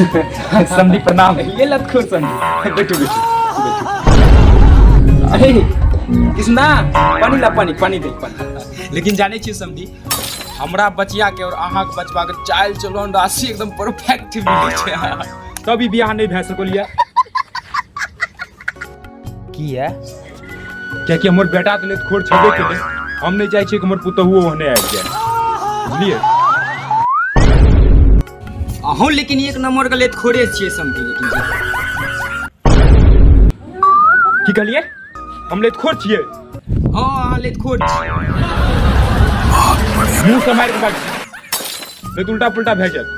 समधी प्रणाम। ये लतखोर समधी, बैठू बैठू बैठू। अरे कृष्णा, पानी ला, पानी पानी दे पानी। लेकिन जाने छियै समधी, हमरा बचिया के और अहाँ के बचवा के चाल चलन राशि एकदम परफेक्ट मिलै छै, तभी बियाह नहि भए सकल ये। किया? कियाकि हमर बेटा तऽ लतखोर छेबे केलै, हम नहि चाहै छियै कि हमर पुतहुओ ओहने आबि जाय, बुझलियै? अहूँ लेकिन एक नंबर के लेत खोरे छियै समझी लेकिन। की कहलियै? हम लतखोर छियै? हाँ, अहाँ लेत खोर छियै। मुँह सम्हारि के बाजू, नहि तऽ उल्टा पुल्टा भए जायत।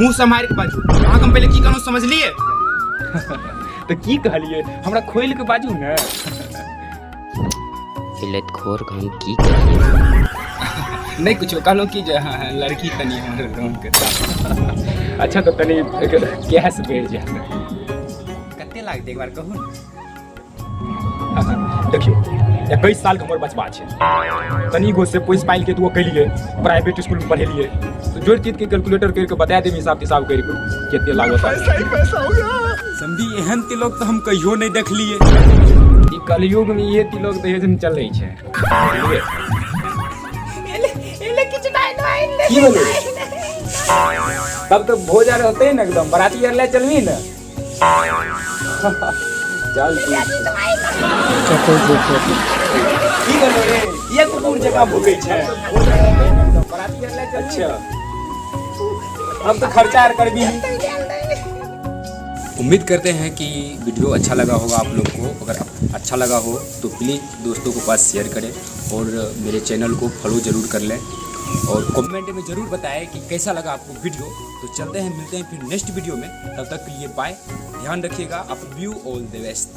मुँह सम्हारि के बाजू। अहाँके हम पहिले की कहलहुँ, समझलियै? तऽ की कहलियै? हमरा खोलि के बाजू ने। लतखोर के हम की कहिए? नहि कुछो कहलहुँ कि जे हाँ, लड़की तनी हमर रंग के। अच्छा, तऽ तनी कैश बढ़ि जायत। कते लागतै, एक बार कहू ने। देखियौ, 21 सालके हमर बचबा छै, तनी गो से पोसि पालि के एतबो केलियै, प्राइवेट स्कूलमे पढ़ेलियै, तऽ जोड़ि चित के कैलकुलेटर करि के बता देब, हिसाब तिसाब करि के कते लागत। समझी, एहन तिलक तऽ हम कहियो नहि देखलियै। ई कलयुग में ये तिलक दहेज में चलै छै, बुझलियै? की भेलै? तब तऽ भोज आर होतै ने एकदम, बराती आर लए चलबी ने? चल ठीक छै। की भेलो रे? ये कुकुर जकाँ भूकै छै। अच्छा, अब तो खर्चा आर करबी। उम्मीद करते हैं कि वीडियो अच्छा लगा होगा आप लोग को। अगर अच्छा लगा हो तो प्लीज़ दोस्तों के पास शेयर करें और मेरे चैनल को फॉलो ज़रूर कर लें और कमेंट में ज़रूर बताएं कि कैसा लगा आपको वीडियो। तो चलते हैं, मिलते हैं फिर नेक्स्ट वीडियो में। तब तक के लिए बाय, ध्यान रखिएगा। आप व्यू ऑल the best.